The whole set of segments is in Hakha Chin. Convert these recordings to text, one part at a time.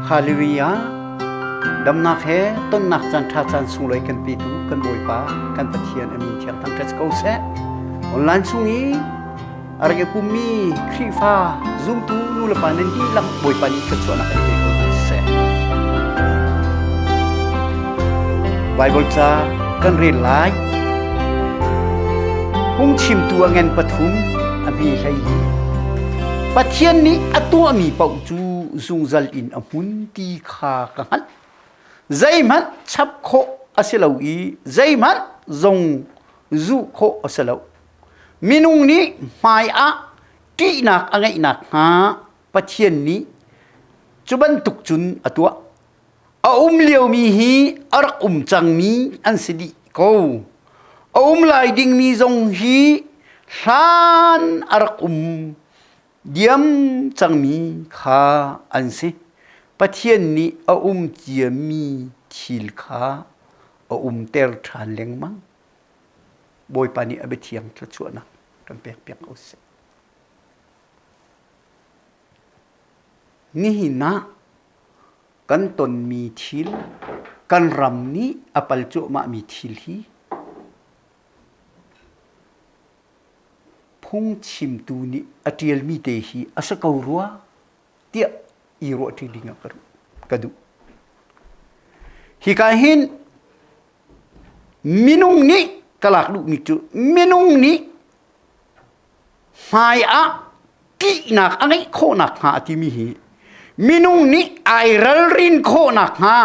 Hallelujah. Damnak he tonnak caan ṭha caan sunglawi kan petu kan Bawipa kan Pathian a min thiang thangṭhat ko seh. Online chung i a rak i pummi Khrihfa zumtu nulepa nan dihlak Bawipa nih thluachuahnak in pe ko hna seh. Bible ca kan rel lai. Phungchimtu a ngen pathum a hme hlei li. Pathian nih a tuahmi paoh cu zungzal in a hmun ti kha ka hngalh. Zeihmanh chap khawh a si lo i zeihmanh zong zuh khawh a si lo. Minung nih hmai ah ṭihnak a ngeih nakhnga Pathian nih cu bantuk cun a tuah. A um liomi hi a rak um cangmi an si dih ko. A um lai dingmi zong hi hlan a rak um diam cangmi kha an si. Pathian nih a um ciami thil kha a umter ṭhan lengmang. Bawipa nih a biathiang thluachuahnak kan pekpiak ko seh. Nihin ah kan tonmi thil, kan ram nih a pal cuahmahmi thil hi phungchimtu nih a ṭialmi te hi a si ko rua tiah i ruahṭi ding ah ka duh. Hika hin minung nih ka lak duhmi cu minung nih hmai ah ṭihnak a ngeih khawh nakhnga a timi hi minung nih ai ralrin khawh nakhnga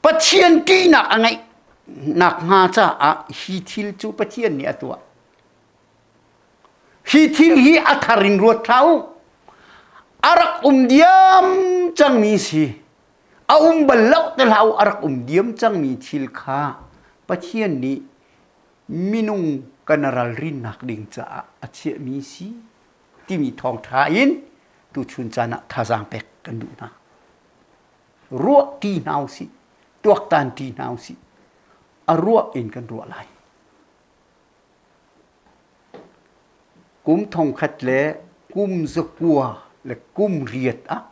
Pathian ṭihnak a ngeih nakhnga caah hi thil cu Pathian nih a tuah. Hi thil hi a thar in ruat hlah u. A rak um diam cangmi si. A um bal lo te hlah u a rak um diam cangmi thil kha Pathian nih minung kan ralrinnak ding caah a chiahmi si timi thawngṭha in tuchun caan ah thazaang pek kan duh hna. Ruah ṭi hna usih, tuaktan ṭi hna usih, a ruah in kan ruah lai. Kum thongkhat le kum zakua le kum riat ah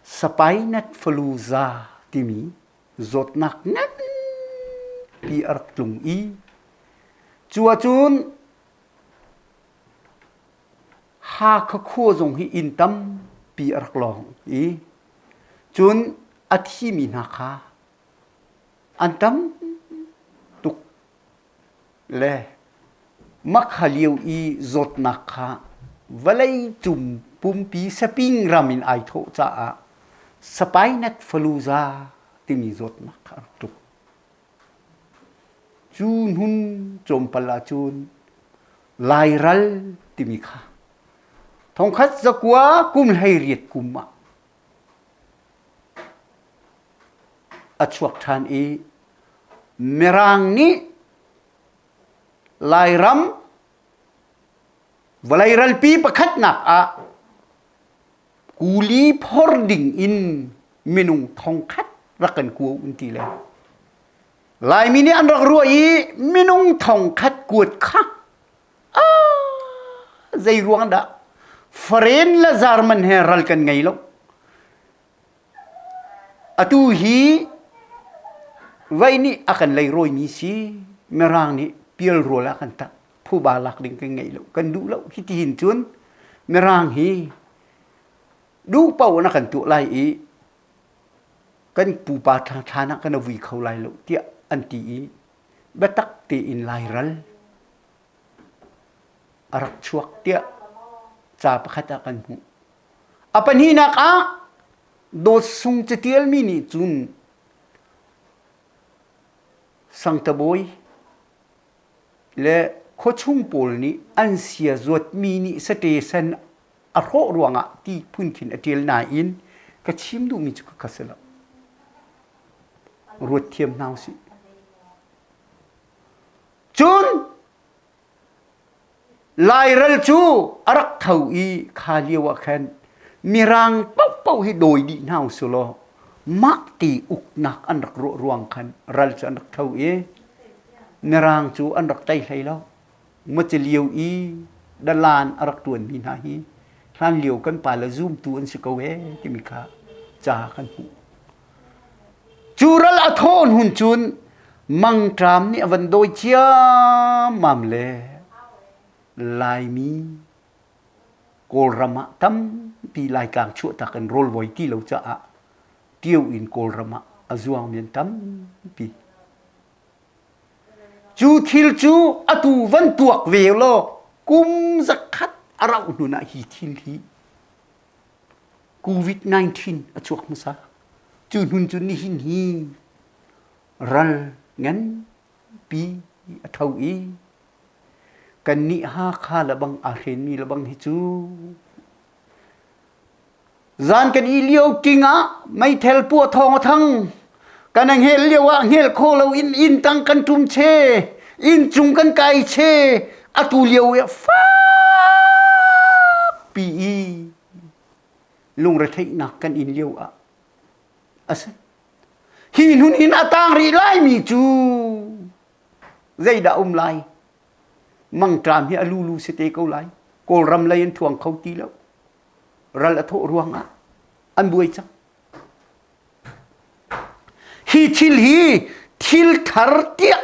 Spinat Fallujah timi zawtnak nganpi a rak tlung i cu ahcun Hakha khua zong hi inn tampi a rak lawng i cun a thimi hna kha an tam tuk le makha lio i zawtnak kha vawlei cung pumpi saping ram in ai thawh caah Spinat Fallujah timi zawtnak kha a rak tlung. Cu hnun tlawmpal ahcun Lairal timi kha thongkhat zakua kum 18 kum ah a chuak ṭhan i Mirang nih Lairam vawlei ralpi pakhatnak ah kuli phor ding in minung thongkhat rak kan kuo un ti le Laimi nih an rak ruah i minung thongkhat kuat kha zei ruang dah Foreign le German he ral kan ngei lo Atu hi vei nih a kan leirawi si Mirang nih pialrawl ah kan tak phuba lak ding kan ngei lo kan duh lo hiti hin cun Mirang hi duh paoh na kan tuah lai i kan pupa thlan ah kan vui kho lai lo tiah an ti i biatak tein Lairal a rak chuak tiah ca pakhat ah kan hmuh. A pahnihnak ah Dawt Sung catialmi nih cun Sangtabawi le khuachung pawl nih an sia zuatmi nih sate sen a hrawh ruangah ti phun khin a ṭial nain ka chim duhmi cu ka si lo. Ruat thiam hna usih. Cun Lairal cu a rak tho i kha lio ah khan Mirang paohpaoh hi dawi dih hna usih law mah ti uknak an rak ruah ruang khan ral cu an rak tho i Mirang cu an rak tei hlei lo. Muci lio i dalan a rak ṭuanmi hna hi Hlanlio kan pale zumtu an si ko ee timi kha ca kan hmuh. Cu ral a thawn hun cun mangṭam nih a van dawi ciammam le Laimi Kawlram ah tampi Laitlang chuahtak in rawlvawi ti lo caah Tio in Kawlram ah a zuangmi an tampi. Cu thil cu atu van tuak ve law kum zakhat a rauh hnu ah hi thil hi COVID-19 a chuak hmasa. Cu hnun cu nihin hi ral nganpi a tho i kannih Hakha le bang aa hrenmi le bang hi cu Zan kan i lio king ah meithel puah thawng a thang. Kan a hngel lio ah hngel kho lo in inn tang kan ṭum che, inn cung kan kai che. Atu lio i fakpi i lungretheihnak kan in lio ah a si. Hi hnun in a tang rih laimi cu zeidah um lai? Mangṭam hi a lulu si te ko lai. Kawlram lei an thuang kho ti lo. Ral a thawh ruangah an buai cang. Hi thil hi thil thar tiah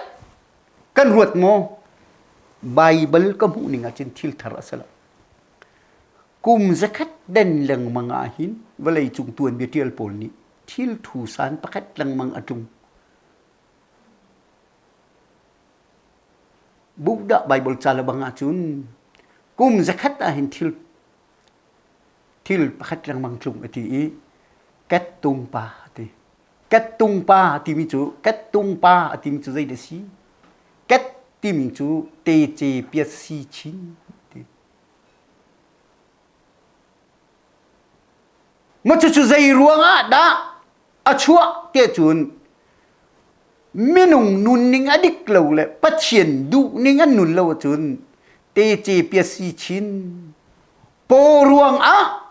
kan ruat maw? Baibal ka hmuh ning ahcun thil thar a si lo. Kum zakhat den lengmang ah hin vawlei cung tuanbia ṭial pawl nih thil thu san pakhat lengmang a tlung. Buddha Baibal ca le bang ahcun kum zakhat ah hin thil thil pakhat lengmang tlung a ti i kettung pa a ti. Kettung pa timi cu kettung pa a timi cu zeidah a si? Ket timi cu tece piat si chin ti. Ma cucu zei ruangah dah a chuah tiah cun minung nunning a dik lo le Pathian duhning an nun lo ahcun tece piasi chin paw ruangah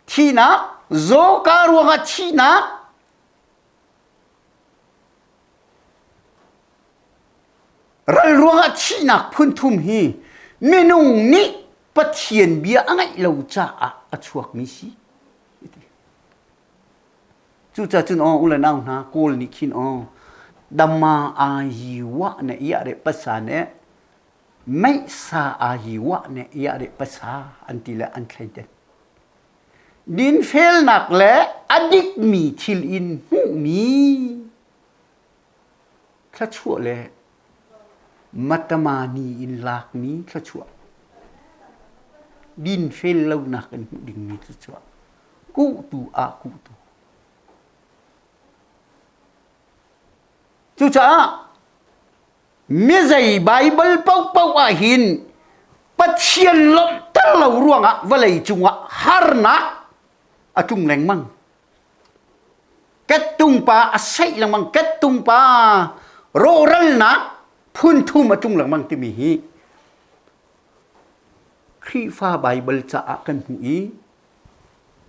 thihnak zawka ruangah thihnak ral ruangah thihnak phunthum hi minung nih Pathian bia a ngaih lo caah a chuakmi si. Cucaah cun aw u le nau hna Kawl nih khin aw dama a yi wa ne ia re pasa ne meisa a yi wa ne ia re pasa an ti le an thleiden. Dinfelnak le a dikmi thil in hmuhmi thluachuah le matamani in lakmi thluachuah dinfel lonak in hmuh dingmi thluachuah kuhtu ah kuhtu. Cucaah mizei Baibal paohpaoh ah hin Pathian lawmhter lo ruangah vawlei cungah harnak a tlung lengmang. Kettung pa a seih lengmang, kettung pa rawhralnak phun thum a tlung lengmang timi hi Khrihfa Baibal caah kan hmuh i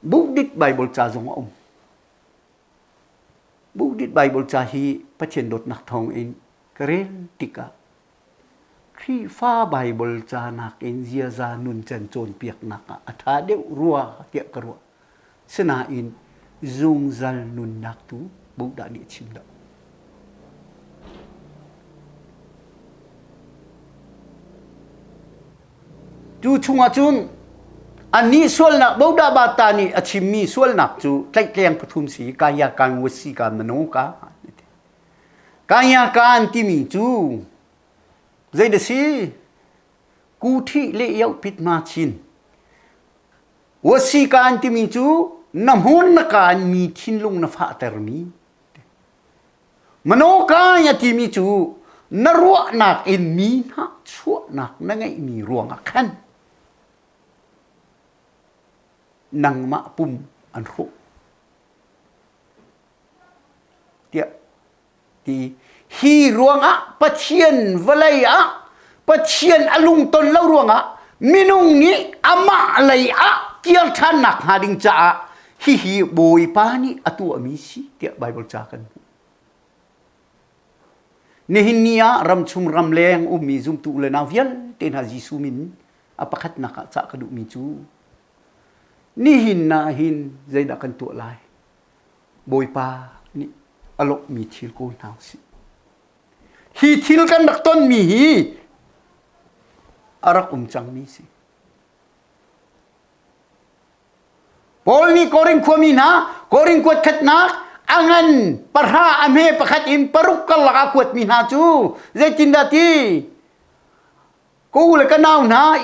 Buddhist Baibal ca zong a um. Buddhist Baibal ca hi Pathian dawtnak thawngin ka rel tikah Khrihfa Baibal ca nakin ziaza nuncan cawnpiaknak ah a ṭha deuh rua tiah ka ruah. Sinain zungzal nunnak tu Buddha nih a chim lo. Cu chungah cun annih sualnak Bodhabata nih a chimmi sualnak cu tlaihtleng pathum si kaya kan wasi ka mano ka kaya kan timi cu zei da si kuthi le yoh pit ma chin wasi kan timi cu na hmun na kaan mi thinlung na fahtermi Manokai a timi cu na ruahnak in mi hnahchuahnak na ngeihmi ruangah khan nangmah pum an hrawh tiah ti hi ruangah Pathian vawlei ah Pathian a lungton lo ruangah minung nih amah lei ah kir ṭhannak hnga ding caah hihi Bawipa nih a tuahmi si tiah Baibal ca kan hmuh. Nihin ni ah ramchung ramleng ummi zumtu u le nau vialte hna Jesuh min a pakhatnak ah cah ka duhmi cu. Nihin ah hin zeidah kan tuah lai? Bawipa nih a lawmhmi thil kawl hna usih. Hi thil kan rak tonmi hi a rak um cangmi si. Paul nih Korin khuami hna Korin kuat khatnak a ngan pahra a hme pakhat in paruk karlak ah kuatmi hna cu zeitindah ti ka u le ka nau hna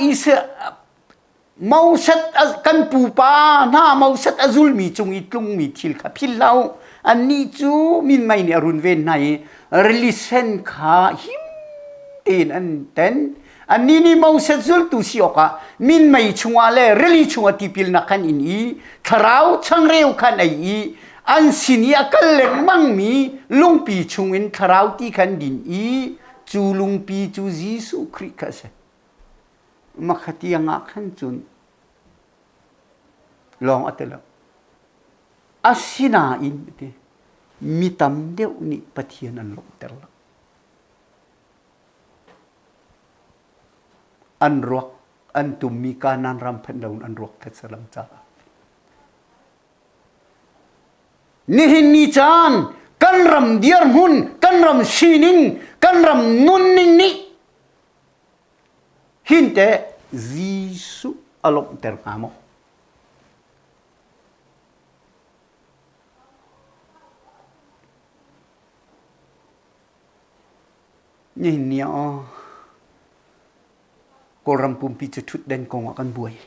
Moses kan pupa hna Moses a zulmi cung i tlungmi thil kha philh hlah u. Annih cu minmei nih a runven hna i rili sen kha him tein an ten. Annih nih Moses zultu si awkah minmei chungah le rili chungah tipilnak khan in i thlarau changreu khan ei i an sin i a kal lengmangmi lungpi chungin thlarau ti khan din i cu lungpi cu Jesuh Khrih kha a si. Makhatiang ah khan cun lawng a ti lo. Asinain ti mi tam deuh nih Pathian an lawmhter lo. An ruak an tummi Kanaan ram phanh loin an ruak that salam caah. Nihin ni caan kan ram dirhmun, kan ram sining, kan ram nunning nih hin teh Jesuh a lawmhter hnga maw? Nihin ni ah Kawlram pumpi cu ṭhutden kong ah kan buai.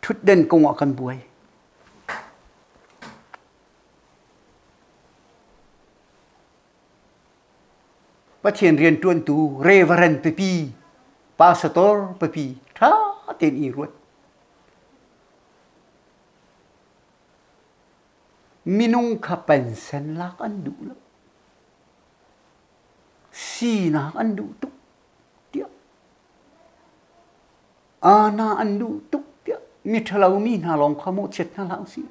Ṭhutden kong ah kan buai. Pathian rianṭuantu reverend pipi, pastor pipi ṭha tein i ruat. Minung kha pensen lak an duh lo. Sinak an duh tuk tiah. Ana an duh tuk tiah miṭhalo mi hna lawng kha mawhchiat hna hlah usih.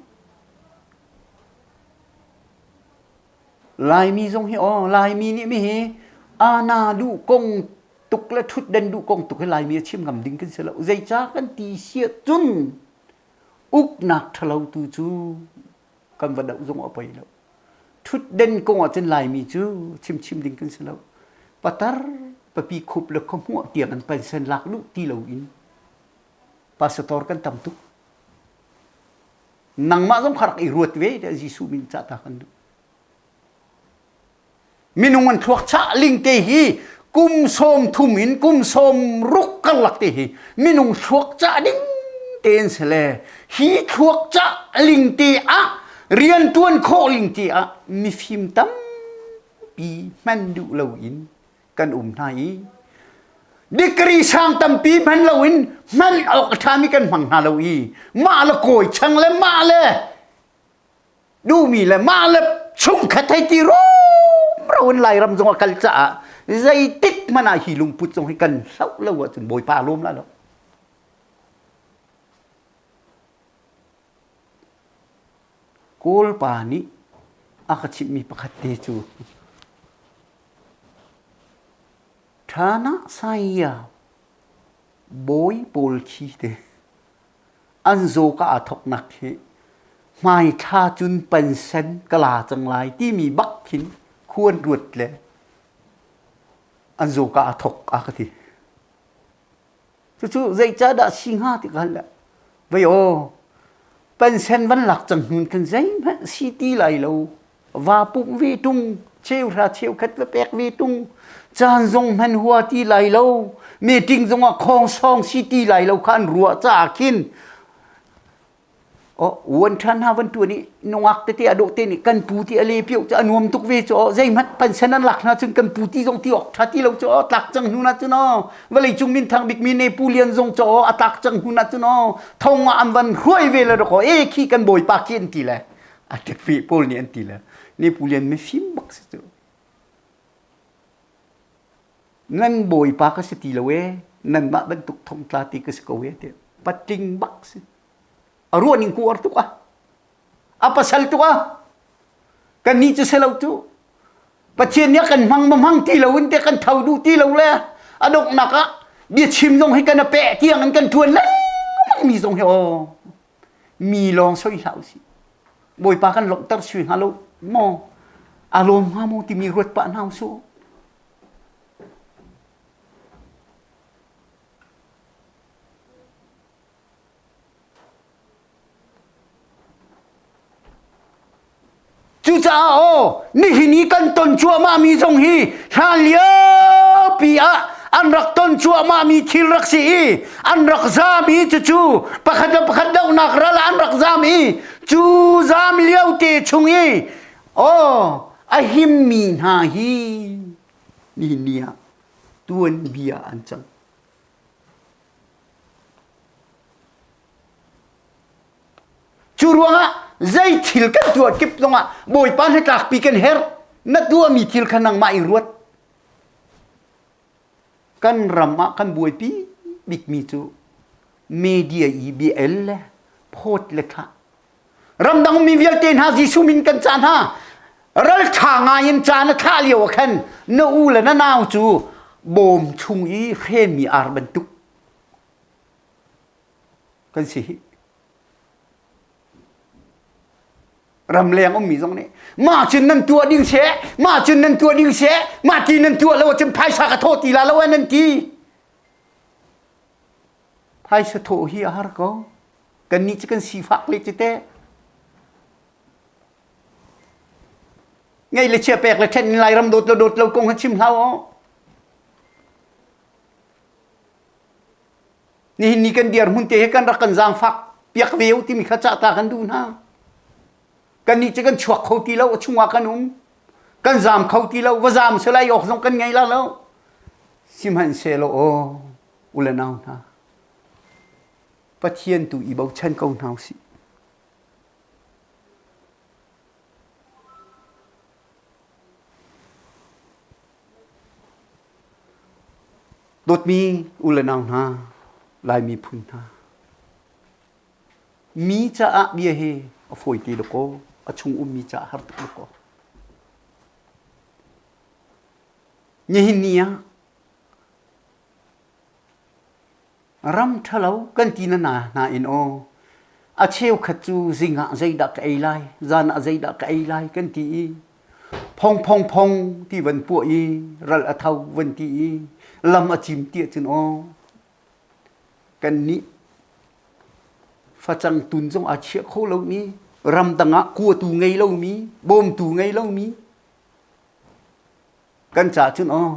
Laimi zong hi aw Laimi nih mi hi ana duh kong tuk le ṭhutden duh kong tuk hi Laimi a chim ngam ding kan si lo. Zeicah kan ti siah cun uknak ṭhalo tu cu kan va doh zong a poi lo. Ṭhutden kong ah cun Laimi cu chimchim ding kan si lo. Patar papi khup le khuahmuah tiang an pension lak duh ti loin pastor kan tam tuk. Nangmah zong kha rak i ruat ve tiah Jesuh min cah ta kan duh. Minung an thluak chah ling te hi kum 30 in kum 60 karlak te hi minung thluak cah ding tein si le hi thluak cah ling te ah riantuan khawh ling te ah mifim tampi hman duh loin kan um hna i degree sang tampi hman loin hman awk a ṭhami kan hmang hna lo i mah le kawi chang le mah le duhmi le mah le chungkhat hei ti rumro in Lairam zong a kal caah zeitik hmanh ah hi lungput zong hi kan hloh lo ahcun Bawipa a lawm la lo. Kawlpa nih a ka chimhmi pakhat te cu Ṭhana saya bawi pawl khi te an zaw ka aa thawknak hi hmaithla cun pensen ka la cang lai timi bak khin khuan ruat le an zaw ka aa thawk a ka ti. Cucu zeicahdah si hnga ti ka hal le vei aw pensen van lak cang hnun khan zeihmanh si ti lai lo va pumh ve tung cheuhra cheukhat va pek ve tung caan zong hman hua ti lai lo meeting zong ah khong song si ti lai lo kha an ruah caah khin uan ṭhan hna van ṭuan i nungak tete a dawh te nih kan pu ti a le pio cu a nuam tuk ve cu aw zeihmanh pensen an lak hna cun kan pu ti zong ti awk ṭha ti lo cu aw tlak cang hnu na cun aw vawlei cung minthang bik mi ne pu lian zong cu aw a tlak cang hnu na cun aw thong ah an van hruai ve le dawk aw e khi kan bawipa khi an ti le a ṭepi pawl nih an ti le ne pu lian mifim bak si cu nan bawipa ka si ti lo e nanmah bantuk thongtla ti ka si ko e ti patling bak si a ruah ning kuar tuk ah a pasal tuk ah kan nih cu selo cu Pathian nih kan hmang ma hmang ti lo in te kan tho duh ti lo le a donghnak ah biachim zong hi kan a peh tiang in kan tuan lengmang mi zong hi aw. Mi lawng soi hlah usih. Bawipa kan lawmhter sui hnga lo maw? A lawm hnga maw timi ruat pah hna usih. Cucaah aw nihin i kan ton cuahmahmi zong hi hlanliopi ah an rak ton cuahmahmi thil rak si i an rak zaam i cucu pakhat le pakhat dohnak ral ah an rak zaam i cu zaam lio te chung i aw a himmi hna hi nihin ni ah tuanbia an cang. Cu ruangah zei thil kan tuah kip zongah Bawipa hnatlakpi kan herh. Na tuahmi thil kha nangmah i ruat. Kan ram ah kan buaipi bikmi cu media i bia el le phawt le thlah. Ramdang mi vialte hna Jesuh min kan cah hna. Ralṭha ngai in ca na thlah lio ah khan na u le na nau cu bawm chung i hrenmi ar bantuk kan si hi. Ramleng ummi zong nih mah cun nan tuah ding seh, mah cun nan tuah ding seh, mah ti nan tuah lo ahcun phaisa ka thawh ti la lo nan ti. Phaisa thawh hi a har ko. Kannih cu kan sifak le cu teh. Ngei le chia pek le ṭhen in Lairam dawt lo dawt lo kong ha chim hlah aw. Nihin ni kan dirhmun te hi kan rak kan zaangfak piak ve u timi kha cah ta kan duh hna. Kannih cu kan chuak kho ti lo, a chungah kan um. Kan zaam kho ti lo, va zaam selai awk zong kan ngei la lo. Sihmanhsehlaw aw, u le nau hna, Pathian tu i bochan ko hna usih. Dawtmi u le nau hna, Lai miphun hna, mi caah bia hi a fawi ti dakaw, a chung ummi caah har tuk dakaw. Nihin ni ah Ram ṭhalo kan ti na hna in aw a cheukhat cu zing ah zeidah ka ei lai, zan ah zeidah ka ei lai kan ti i phong phong phong ti van puah i ral a tho van ti i lam a cim ti ahcun aw kannih facang tun zong aa chiah kho lomi ramdang ah kuatu ngei lomi bawmtu ngei lomi kan ca cun aw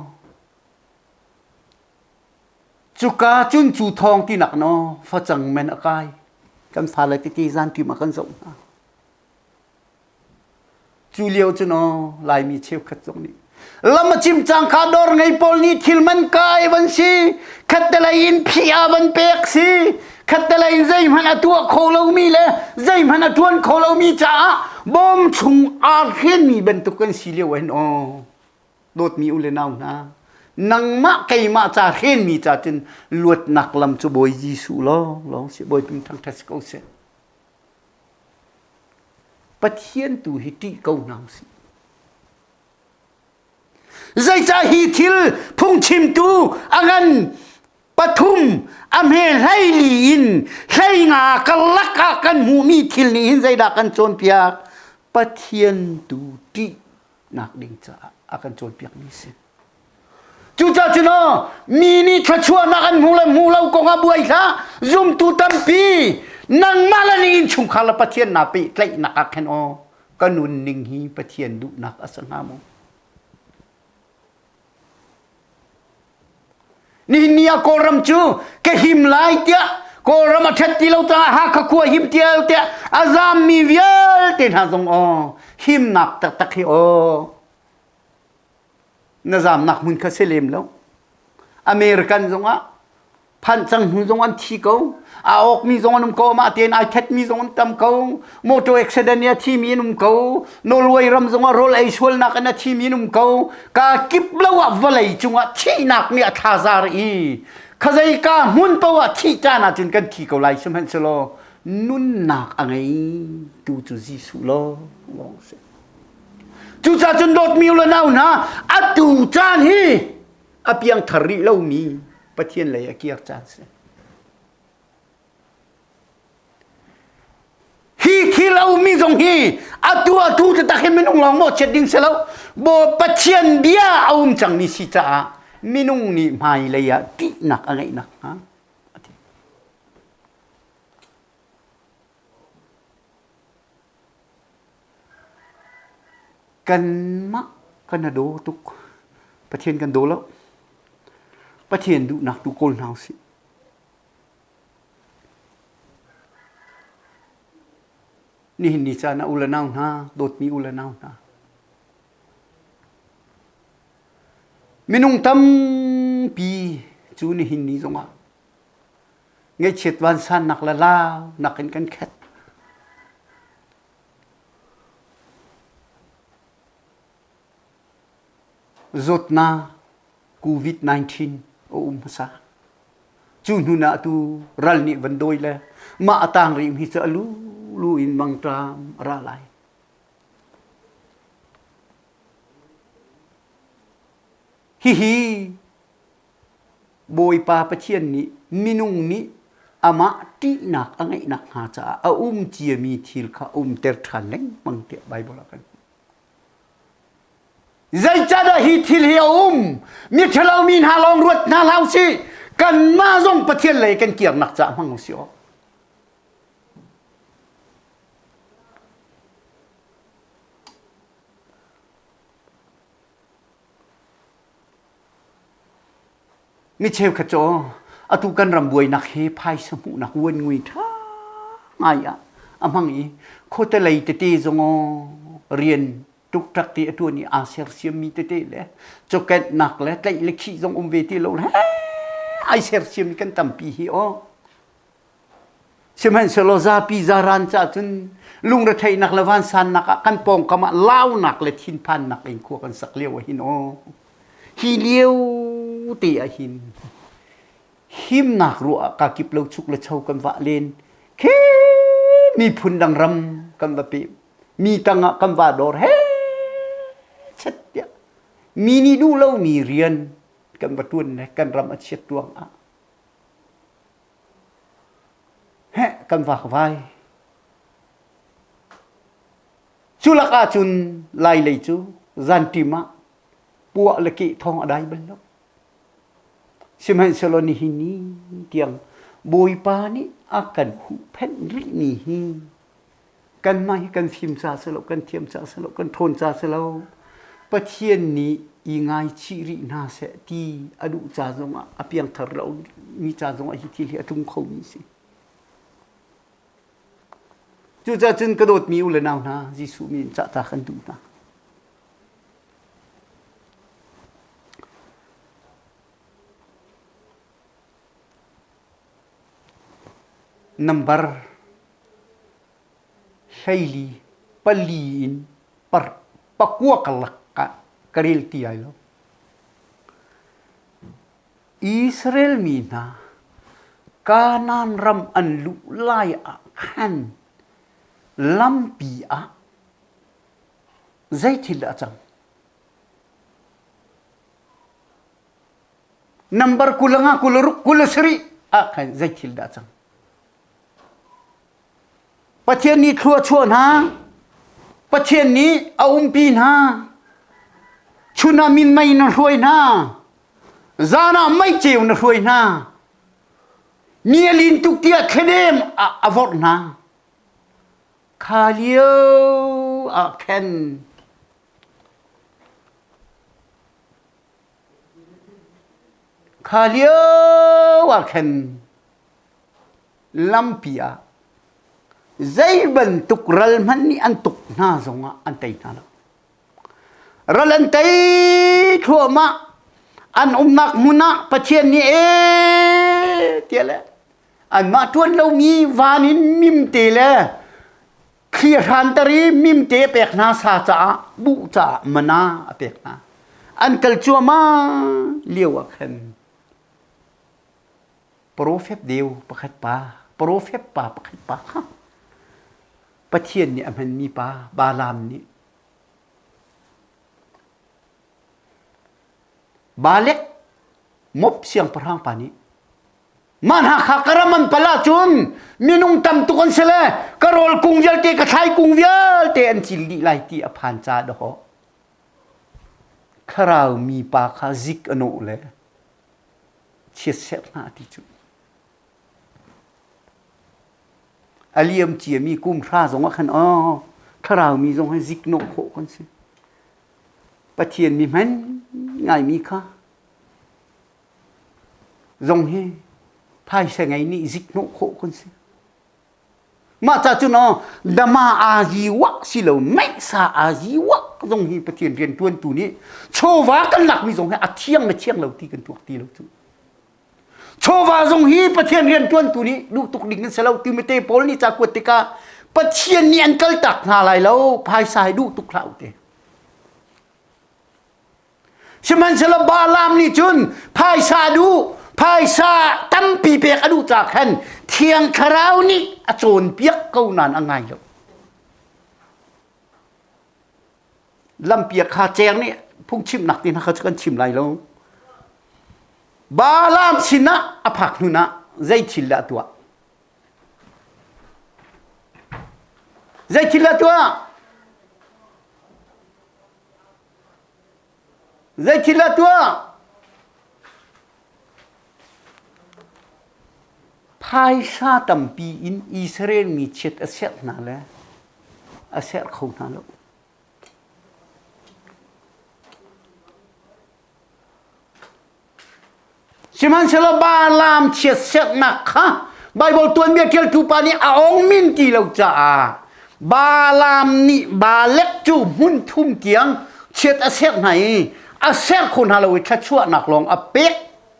Cuka cun cu thawng tinak naw facang men a kai. Kan fale tete zanṭim ah kan zoh hna. Cu lio cu naw Laimi cheukhat zong nih lam a cim cangka dawr ngei pawl nih thil man kai van si khattelei in phi a van pek si khattelei in zeihmanh a tuah kho lomi le zeihmanh a ṭuan kho lomi caah bawm chung aa hrenmi bantuk kan si lio hin aw Dawtmi u le nau hna, nangmah keimah ca hrenmi ca cun luatnak lam cu Bawi Jesuh lawng lawng si Bawi min thangṭhat si ko seh. Pathian tu hi ṭih ko hna usih. Zeicah hi thil phungchimtu a ngan pathum a hme hleili in hleinga karlak ah kan hmuhmi thil nih hin zeidah kan cawnpiak? Pathian tu ṭih nak ding caah a kan cawnpiakmi si. Cucaah cun mi nih thluachuahnak an hmu le hmu lo kong ah buai hlah zumtu tampi nangmah le na innchungkhar le Pathian naa pehtlaihnak ah khan aw ka nunning hi Pathian duhnak a si hnga maw? Nihin ni ah Kawlram cu ka him lai tiah Kawlram a ṭhat ti lo caah Hakha khua him tial tiah a zaammi vialte hna zong aw himnak taktak hi aw na zaamnak hmun kha si lem lo. American zongah phanh cang hnu zong an thi ko a awkmi zong an um ko mah tein ai thetmi zong an tam ko motor accident i a thimi an um ko Norway ram zong ah rawl ei sualnak in a thimi an um ko ka kip lo ah vawlei cungah thihnak nih a thlazar i khazei ka hmun paoh ah thih caan ahcun kan thi ko lai sihmanhsehlaw nunnak a ngei tu cu Jesuh lawng lawng si cucaah cun dawtmi u le nau hna atu caan hi a piangthar rih lomi Pathian lei a kir caan si. thil a ummi zong hi atu atu taktak hi minung lawng mawhchiat ding si lo. Bo Pathian bia a um cangmi si caah minung nih hmailei ah ṭihnak a ngeih nakhnga a ti. Kanmah kan a daw tuk. Pathian kan daw lo. Pathian duhnak tu kawl hna usih. Nihin ni caan ah u le nau hna, dawtmi u le nau hna. Minung tampi cu nihin ni zongah ngaihchiat vansannak le launak in kan khat. Zawtnak COVID-19 a um hmasa. Cu hnu ah atu ral nih van dawi le mah a tang rih mi cu a lu lu in mangṭam a ra lai. Hihi Bawipa Pathian nih minung nih amah ṭihnak a ngeih nakhnga caah a um ciami thil kha umter ṭhan lengmang tiah Baibal ah kan hmuh. Zeicahdah hi thil hi a um? Miṭhalo mi hna lawng ruat hna hlah usih. Kanmah zong Pathian lei kan kirnak caah hmang usih aw. Mi cheukhat cu atu kan ram buainak hi phaisa hmuhnak uanngui ṭha ngai ah a hmang i khuate lei tete zong rian ṭukṭak te a ṭuan i aa sersiammi tete le cawkenhnak le tlaih le khih zong um ve ti lo le ai sersiam kan tampi hi aw. Sihmanhsehlaw zapi zaran ca cun lungretheihnak le vansannak ah kan pawngkam ah launak le thinphannak in khua kan sak lio ah hin aw hi lio te ah hin himnak ruah ah kakip lo chuk le cho kan vah len khi miphun dang ram kan va pe mi tang ah kan va dor he chet tiah mi nih duh lomi rian kan va tuan le kan ram a chiat ruang ah Heh kan vakvai. Cu lakah cun Lailei cu zanṭim ah puah le keh thawng a dai bal lo. Sihmanhsehlaw nihin ni tiang Bawipa nih a kan huhphenh rihmi hi kanmah hi kan fim ca si lo, kan thiam ca si lo, kan ṭhawn ca si lo. Pathian nih i ngaichih rih hna seh ti a duh ca zongah a piangthar lo mi ca zongah hi thil hi a tlung khomi a si. Cucaah cun ka dawtmi u le nau hna, Jesuh min cah ta kan duh hna. Nambar 14 pali in pakua karlak ah ka rel ti ai lo. Israel mi hna Kanaan ram an luh lai ah khan lampi ah zei thil dah a cang? Nambar 25, 26, 27 ah khan zei thil dah a cang? Pathian nih thlua chuah hna. Pathian nih a umpi hna. Chun ah minmei na hruai hna. Zan ah meiceu na hruai hna. Ni a lin tuk tiah thladem a vorh hna. Kha lio ah khan kha lio ah khan lampi ah zei bantuk ral hmanh nih an tuk hna zongah an tei hna lo. Ral an tei thluahmah an umnak hmun ah Pathian nih ee tiah le anmah ṭuan lomi van in mimte le thli a hranter i mimte a pek hna sa caah buh caah mana a pek hna. An kal cuahmah lio ah khan Profet deu pakhat pa, profet pa pakhat pa kha Pathian nih a hmanmi pa Balaam nih Balek Moab siangpahrang pa nih Mah hna kha ka ram an pal ahcun minung tam tuk an si le ka rawl kung vialte ka thlai kung vialte an cil dih lai ti a phan ca dawh. Thlarau mi pa kha zik a nawh le chiatserh hna ti cu. A liam ciami kum hra zong ah khan aw thlarau mi zong hi zik nawh khawh kan si. Pathian mi hman ngaimi kha zong hi phaisa ngei nih zikhnawh khawh kan si. Mah ca cun aw dama aa wak si lo meisa aa wak zong hi Pathian rian tuantu nih chawva kan lakmi zong hi a thiang le thiang lo ti kan tuak ti lo cu. Chawva zong hi Pathian rian tuantu nih duh tuk ding an si lo Timote Paul nih ca kuat tikah Pathian nih an kaltak hna lai lo phaisa hi duh tuk hlah u te. Sihmanhsehlaw Balaam nih cun phaisa duh, phaisa tampi pek a duh ca khan Thiang Thlarau nih a cawnpiak ko nain a ngai lo. Lampiak kha ceng nih phungchimnak ti hna kha cu kan chim lai lo. Balaam sinah a phak hnun ah zei thil dah a tuah? Zei thil dah a tuah? Zeithil a tuah? Phaisa tampi in Israel mi chiat a serh hna le a serh kho hna lo. Sihmanhsehlaw Balaam chiatserhnak kha Baibal tuanbia ṭialtu pa nih a ong min ti lo caah Balaam nih Balek cu hmun thum tiang chiat a serh hna i a serh kho hna lo i thluachuahnak lawng a pek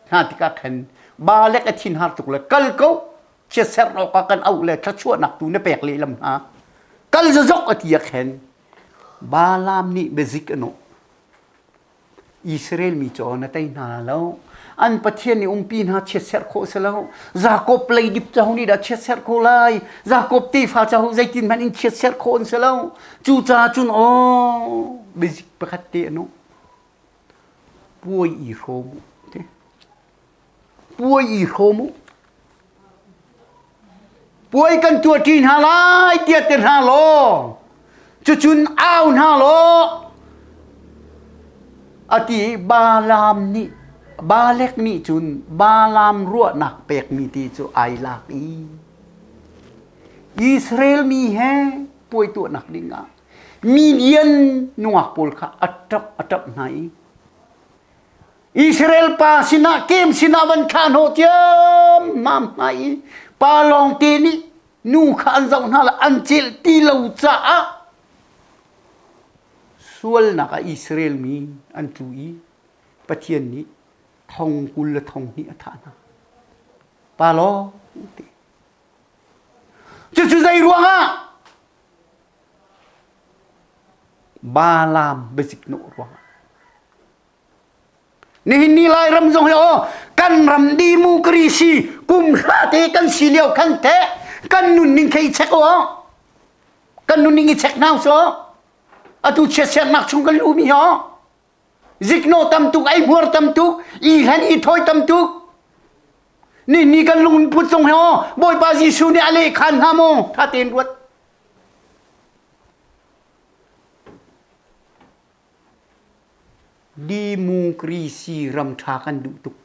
hna tikah khan Balek a thinhar tuk le kal ko chiatserh awkah kan auh le thluachuahnak tu na pek lehlam hna kal zazok a ti ah khan Balaam nih biazik a nawh. Israel mi cu na tei hna lo. An Pathian nih umpi hna chiatserh khawh si lo. Jakob leidip caho nih dah chiatserh khawh lai? Jakob tefa caho zeitin hmanh in chiatserh khawh an si lo. Cucaah cun aw biazik pakhat te anu puai i hrawm u ti. Puai i hrawm u. Puai kan tuahṭi hna lai tiah ti hna law cucun au hna law a ti i Balaam nih Balek nih cun Balaam ruahnak pekmi ti cu ai lak i Israel mi he puai tuahnak dingah Midian nungak pawl kha a ṭap a ṭap hna i Israel pa sinah kem sinah van thlah hnawh ciammam hna i pa lawngte nih nu kha an zoh hna le an celh ti lo caah sualnak ah Israel mi an tlu i Pathian nih thong 20 le thong hnih a thah hna. Pa lawngte. Cucu zei ruangah? Balaam biazik nawh ruangah. Nihin ni Lairam zong hi aw kan ram democracy kum hra te kan si lio khan te kan nunning kha i check aw kan nunning i check hna so atu chiatsernak chung kan lumi ho zikno tam tuk ei hmuar tam tuk i hlan i thoi tam tuk ni ni kan lungput zong hi aw Bawipa Jesuh nih a leh khan hna maw tha tein ruat Democracy ram ṭha kan duh tuk.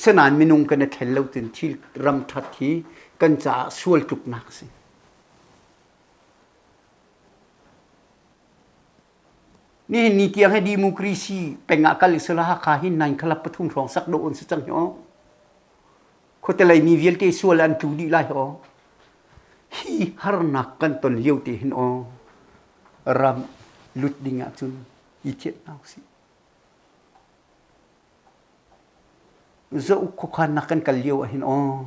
Sinain minung kan i ṭhen lo cun thil ram ṭhat hi kan caah sual tluknak a si. Nihin ni tiang hi democracy peng ah kal i sila Hakha hi nine khalap pathum hrawng sak dawh an si cang hi aw. Khuate lei mi vialte sual an tlu dih lai hi aw. Hi harnak kan ton lio te hin aw ram lut ding ahcun i thianh hna usih. Zoh khuakhannak kan kal lio ahhin aw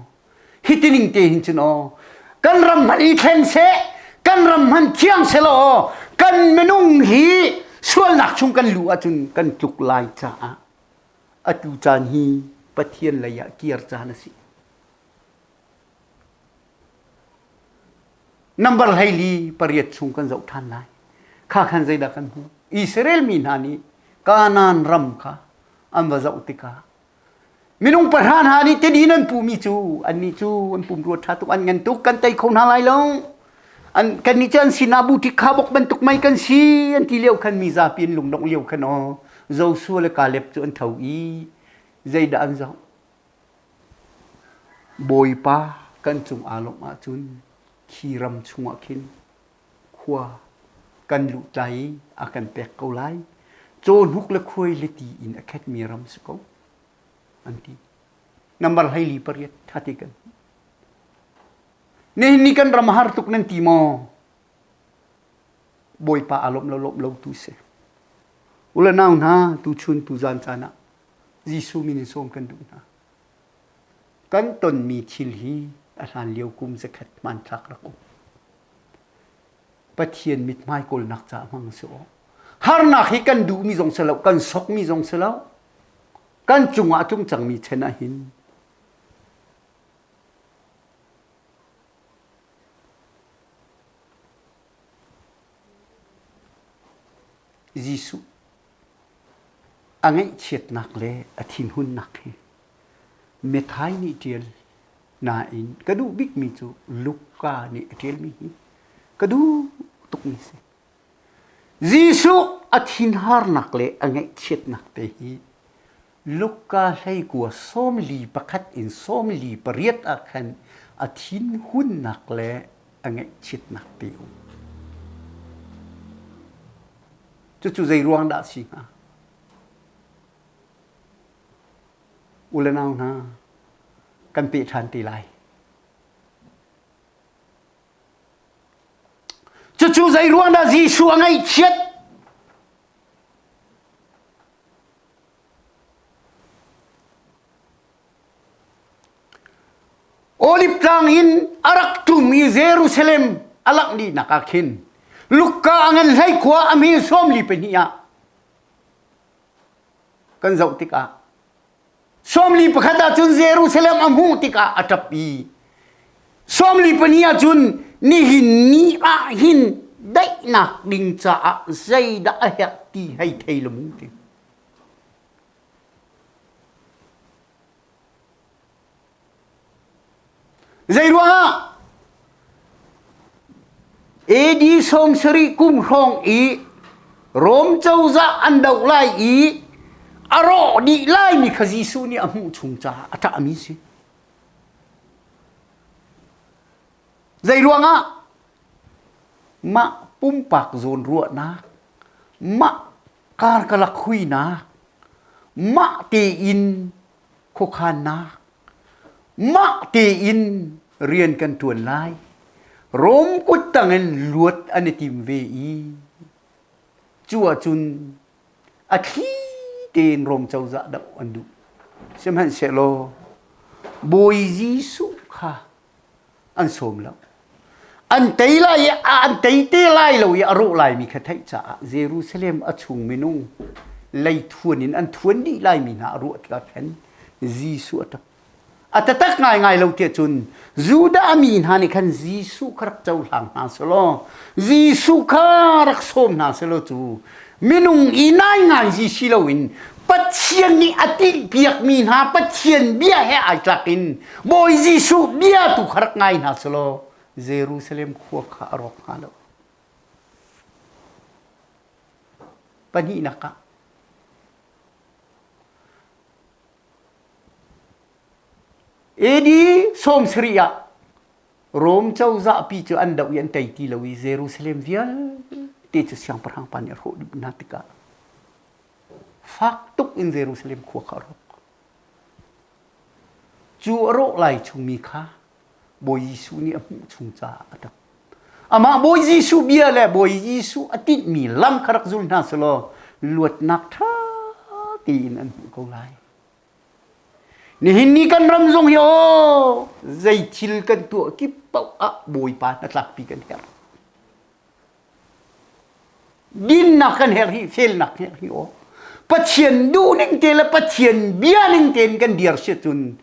hitining te hin cun aw kan ram hmanh i thleng seh kan ram hmanh thiang seh law aw kan minung hi sualnak chung kan luh ahcun kan tluk lai caah atu caan hi Pathian lei ah kir caan a si. Number 14 chung kan zoh ṭhan lai. Kha khan zeidah kan hmuh? Israel mi hna nih Kanaan ram kha an va zoh tikah. Minung pahra hna nih tedi nan puhmi cu annih cu an pumrua ṭha tuk an ngan tuk kan tei kho hna lai lo. An kannih cu an sinah buṭik kha bok bantuk mei kan si an ti lio khan mi zapi an lungdongh lio khan aw Joshua le Kaleb cu an tho i zeidah an zoh? Bawipa kan cung aa lawmh ahcun khi ram chungah khin khua kan luh tlai i a kan pek ko lai. Cawhnuk le khuai le ti in a khetmi ram si ko an ti. Nambar 48 ṭhate kan. Nihin ni kan ram har tuk nan ti maw? Bawipa aa lawmh lo lawmh lo tu si. Ule nau hna tuchun tuzan caan ah Jesuh min in sawm kan duh hna. Kan tonmi thil hi a hlan lio kum zakhat hmanthlak rak um. Pathian mithmai kawlnak caah hmang si aw. Harnak hi kan duhmi zong si lo, kan sokmi zong si lo. Kan cungah a tlung cangmi chen ah hin Jesuh a ngaihchiatnak le a thinhunnak hi Matthai nih ṭial nain ka duh bikmi cu Luka nih a ṭialmi hi ka duh tukmi si. Jesuh a thinharnak le a ngaihchiatnak te hi Luka hleikua 41 in 48 ah khan a thinhunnak le a ngaihchiatnak te um. Cucu zei ruang dah a si hnga? U le nau hna, kan peh ṭhan te lai. Cucu zei ruang dah Jesuh a ngaihchiat? Olive tlang in a rak ṭum i Jerusalem a langh dihnak ah khin Luka a ngan hlei khua a hme 42 ah kan zoh tikah 41 ah cun Jerusalem a hmuh tikah a ṭap i 42 ah cun nihin ni ah hin daihnak ding caah zeidah a herh ti hei thei lo mu ti. Zeiruangah AD 70 kum hrawng i Rom cozah an doh lai i a rawh dih laimi kha Jesuh nih a hmuh chung caah a ṭahmi si. Zeiruangah mah pumpak zawn ruahnak, mah karkalak huinak, mah tein khuakhannak, mah tein rian kan ṭuan lai. Rom kut tangin luat an i tim ve i cu ahcun a thli tein Rom cozah doh an duh. Sihmanhsehlaw Bawi Jesuh kha an sawm lo. An tei lai i an tei te lai lo i a rawh laimi kha theih caah Jerusalem a chung minung leithuan in an thuan dih laimi hna a ruah tikah khan Jesuh a ṭap. A tatak ngaingai lo tiah cun Judah mi hna nih khan Jesuh kha rak cohlang hna selaw Jesuh kha rak sawm hna selaw cu minung i naingai si loin Pathian nih a tinhpiakmi hna Pathian bia he ai tlak in Bawi Jesuh bia tu kha rak ngai hna selaw Jerusalem khua kha a rawk hnga lo. Pahnihnak ah AD 70 ah Rom cozah pi cu an doh i an tei ti lo i Jerusalem vialte cu siangpahrang pa nih a hrawh dih hna tikah fak tuk in Jerusalem khua kha a rawk. Cu a rawh lai chungmi kha Bawi Jesuh nih a hmuh chung caah a ṭap. Amah Bawi Jesuh bia le Bawi Jesuh a tinhmi lam kha rak zul hna selaw luatnak ṭha tein an hmuh ko lai. Nihin ni kan ram zong hi aw zei thil kan tuah kip paoh ah Bawipa hnatlakpi kan herh. Dinnak kan herh hi felnak herh hi aw. Pathian duhning te le Pathian bia ning tein kan dir si cun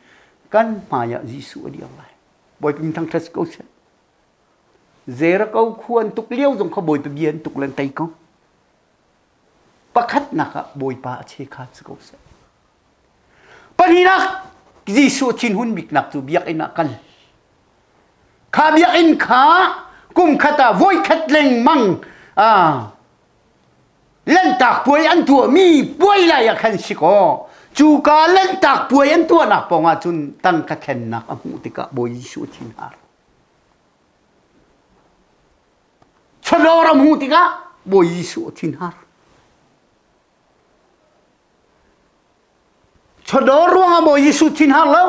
kan hmai ah Jesuh a dir lai. Bawipa min thangṭhat ko seh. Jericho khua an tuk lio zong kha Bawipa bia an tuk lan tei ko. Pakhatnak ah Bawipa a che kha si ko seh. Pahnihnak Jesuh thinhun biknak cu biakinn ah kal. Kha biakinn kha kum khat ah voikhat lengmang Lanhtak puai an tuahmi puai lai ah khan si kaw cuka lanhtak puai an tuahnak pawng ah cun tangka thlennak a hmuh tikah Bawi Jesuh thin har. Chawdawr a hmuh tikah Bawi Jesuh thin har. Chawdawr ruangah Bawi Jesuh thin har lo.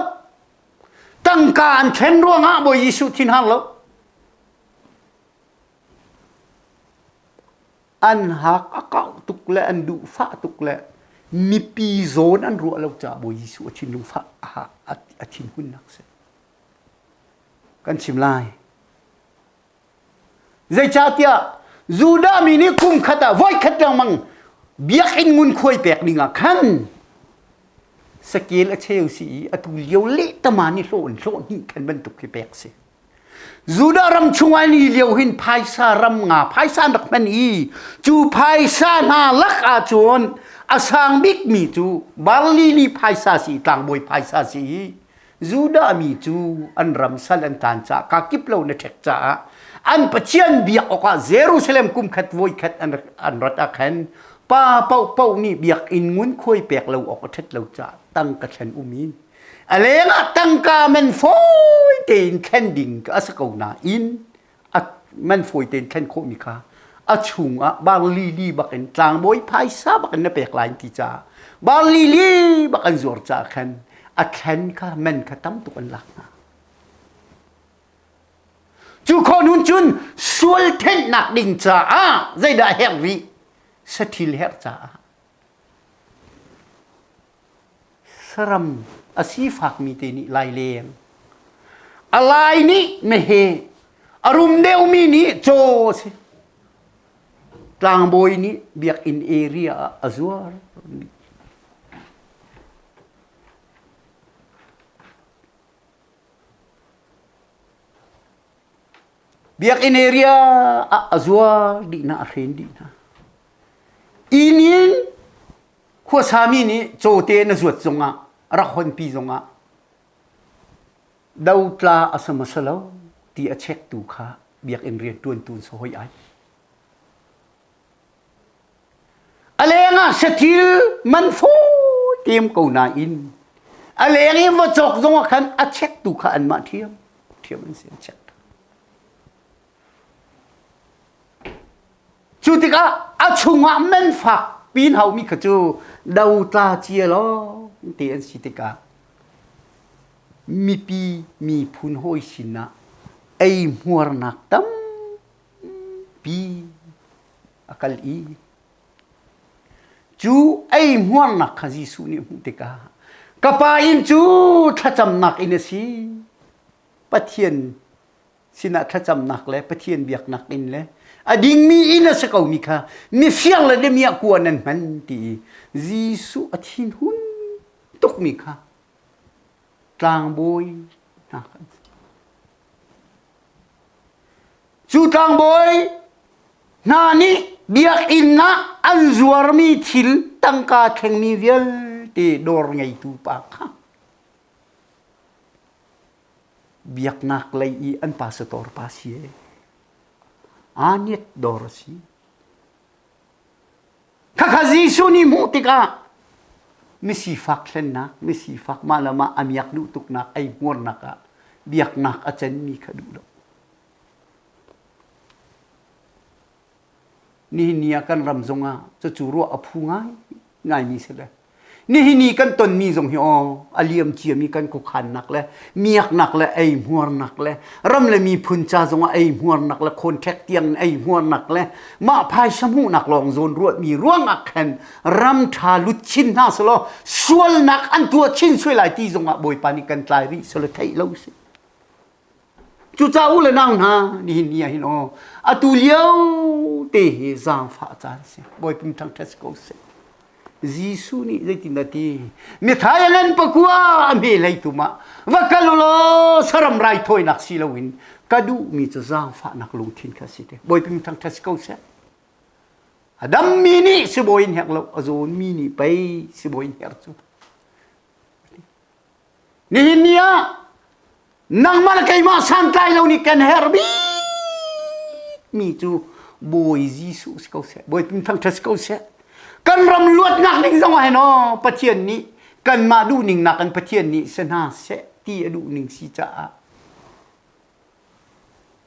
Tangka an thlen ruangah Bawi Jesuh thin har lo. An hak a kauh tuk le an duhfah tuk le mipi zawn an ruah lo caah Bawi Jesuh a thinlung fah a thinhunnak si. Kan chim lai. Zeicahtiah Judah mi nih kum khat ah voikhat lengmang biakinn ngunkhuai pek ding ah khan sakel a cheu si i atu lio lehtama ni hlawh in hlawh hnih khan bantuk khi pek si. Judah ram chungah ni lio hin phaisa ram nga phaisa an rak hman i cu phaisa hna lak ahcun a sang bikmi cu barli li phaisa si tlangbawi phaisa si i Judah mi cu an ram sal an taan caah ka kip lo na ṭhek caah an Pathian biak awkah Jerusalem kum khat voi khat an an rat ah khan pa paohpaoh nih biakinn ngunkhuai pek lo awk a ṭhat lo caah tangka thlen um i A lengah tangka man fawi tein thlen ding a si ko nain a man fawi tein thlen khawhmi kha a chungah barli li bak in tlangbawi phaisa bak in na pek lai ti caah barli li bak an zuar caah khan a thlen kha man kha tam tuk an lak hna. Cu khawh cun sual thenhnak ding caah zeidah herh rih? Sathil herh caah Saram a sifakmi te nih laileng, a lai nih meheh, a rum deuhmi nih caw a si. Tlangbawi nih biakinn area ah a zuar. Biakinn area ah a zuar dih hna, a hren dih hna. Inn in khuasami nih cawte na zuat zongah rak honpi zongah dotla a si hmasa lo ti a chektu kha biakinn rianṭuantu an si hoi ai. A lengah sathil man fawi tem ko nain a leng i va cawk zongah khan a chektu kha anmah ṭhiam ṭhiam an si an chek. Cu tikah a chungah man fak pin haumi kha cu dotla cia lawng te an si tikah mipi miphun hawi sinah eihmuarnak tampi a kal i cu eihmuarnak kha Jesuh nih a hmuh tikah ka pa inn cu thlacamnak inn a si Pathian sinah thlacamnak le Pathian biaknak inn le a dingmi inn a si komi kha mifir le damiah kua nan hman ti i Jesuh a thinhun tukmi kha tlangbawi hna kha an si. Cu tlangbawi hna nih biakinn ah an zuarmi thil tangka thlengmi vialte dawr ngeitu pa kha biaknak lei i an pastor pa si e. Aa niet dawr a si. Khakha Jesuh nih hmuh tikah misifak thlennak, misifak mah le mah a miak duh tuknak, ei hmuarnak ah biaknak a cenmi kha duh lo. Nihin ni ah kan ram zongah cucu ruah a phu ngai ngaimi si le nihin ni kan tonmi zong hi aw a liam ciami kan khuakhannak le miaknak le eihmuarnak le ram le miphun ca zongah eihmuarnak le contract tiang in eihmuarnak le mah phaisa hmuhnak lawng zawn ruahmi ruangah khan ram ṭha lut chin hna selaw sualnak an tuah chin suai lai ti zongah Bawipa nih kan tlai rih selaw theih lo si. Cucaah u le nau hna, nihin ni ah hin aw, atu lio te hi zaangfah caan si. Bawipum thangṭhat si ko seh. Jesuh nih zeitindah ti? Mithai a ngan pakua a hme hlei tum ah va kal u law saram raithawinak si loin ka duhmi cu zaangfahnak lungthin kha si te. Bawipum thangṭhat si ko seh. A dammi nih sibawi in herh lo, a zawnmi nih pei sibawi in herh cu. Nihin ni ah nangmah le keimah santlai lo nih kan herh bikmi cu Bawi Jesuh si ko seh, Bawi thangṭhat si ko seh. Kan ram luatnak ding zong ah hin aw Pathian nih kanmah duhning nakin Pathian nih si hna seh ti a duhning si caah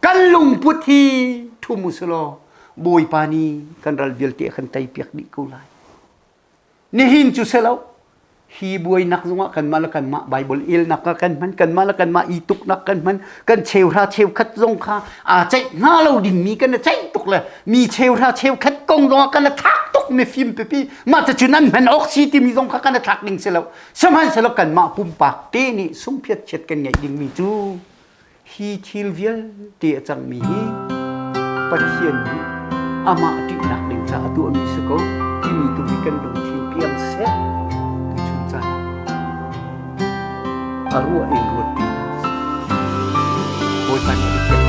kan lungput hi ṭhum u selaw Bawipa nih kan ral vialte a kan teipiak dih ko lai. Nihin cu si lo. Hi buainak zongah kanmah le kanmah Bible elnak ah kan hman, kanmah le kanmah i tuknak kan hman, kan cheuhra cheukhat zong kha aa ceih hnga lo dingmi kan i ceih tuk le mi cheuhra cheukhat kong zongah kan i thlak tuk mi fim pipi mah cu nan hman awk si timi zong kha kan i thlak ding si lo. Sihmanhsehlaw kanmah pumpak te nih sungphiat chiat kan ngeih dingmi cu Hi thil vialte a cangmi hi Pathian nih amah ṭihnak ding caah a tuahmi si ko timi tu hi kan lungthin piang seh tuchun caan ah a ruah in ruat ti hna usih. Bawipa nih a.